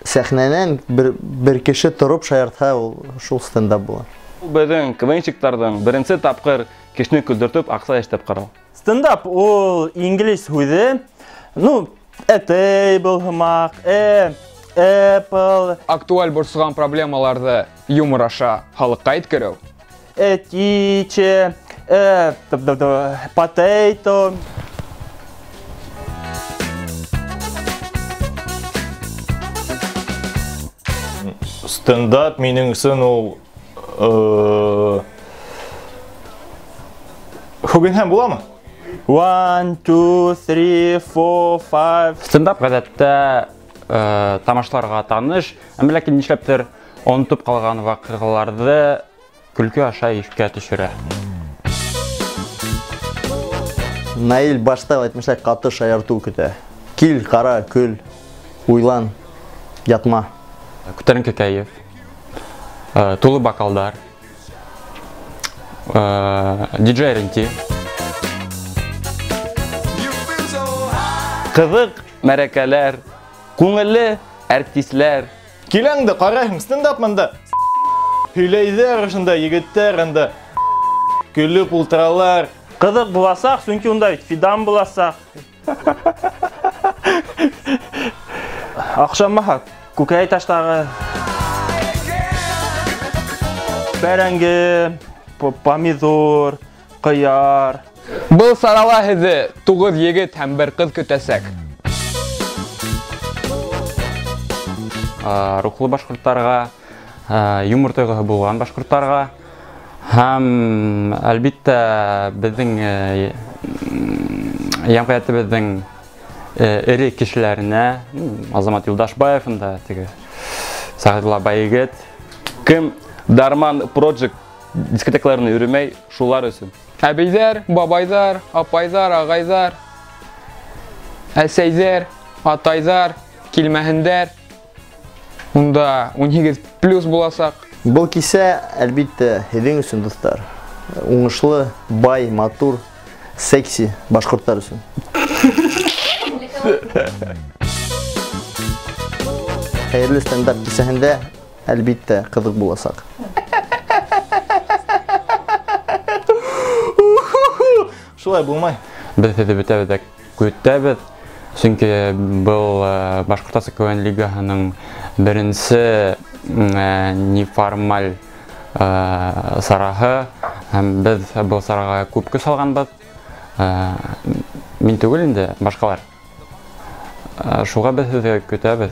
Сәхнәнән бер кеше тороп шаяртһа, ул шул стендап була. Беҙҙең КВНщиктарҙың беренсе тапҡыр кешене көлдөртөп аҡса эшләп ҡарау. Стендап ул инглиз һүҙе. Ну, a table һымаҡ, apple. Актуаль борсоған проблемаларҙы юмор аша халыҡҡа еткереү. Teacher, potato. Стендап минең өсөн ул Хугенһәм буламы? 1, 2, 3, 4, 5. Стендап ғәҙәттә тамашаларға таныш, әммә ләкин нишләптер онотоп ҡалған ваҡиғаларҙы көлкө аша иҫкә төшөрә. Наил башта әйтмешәй ҡаты шаяртыу көтә. Кил, ҡара, көл, уйлан, ятма. Күтәренке кәйеф, тулы бокалдар, диджей Ренти. Ҡыҙыҡ мәрәкәләр, күңелле артистлар. Киләң дә ҡарайһың, стендап мында. Һөйләйҙәр ошонда егеттәр анда. Көлөп ултыралар. Ҡыҙыҡ буласаҡ, сөнки унда бит Фидан буласаҡ. Аҡшамаһа күкәй таштағы бәрәңге, помидор, ҡыяр. Был сарала һеҙҙе 9 егет һәм 1 ҡыҙ көтәсәк. Рухлы башҡорттарға, юмор тойғоһо булған башҡорттарға һәм әлбиттә беҙҙең йәмғиәтебеҙҙең эре кешеләренә, Азамат Юлдашбаев унда теге Сәғәҙулла Байегет. Кем Дарман Project дискотекаларына йөрөмәй, шулар өсөн. Әбейҙәр, бабайҙар, апайҙар, ағайҙар, әсәйҙәр, атайҙар, килмәһендәр. Унда 18 плюс буласаҡ. Был кисә, әлбиттә, һеҙҙең өсөн, дуҫтар. Уңышлы, бай, матур, секси башҡорттар өсөн. Хәйерле стендап кисәһендә, әлбиттә, ҡыҙыҡ буласаҡ. Шулай булмай. Беҙ һеҙҙе бөтәбеҙ ҙә көтәбеҙ. Сөнки был Башҡортостан КВН лигаһының беренсе неформаль сараһы, һәм беҙ был сараға күп көс алғанбыҙ. Мин түгел инде, башҡалар. Шуға беҙ һеҙҙе көтәбеҙ.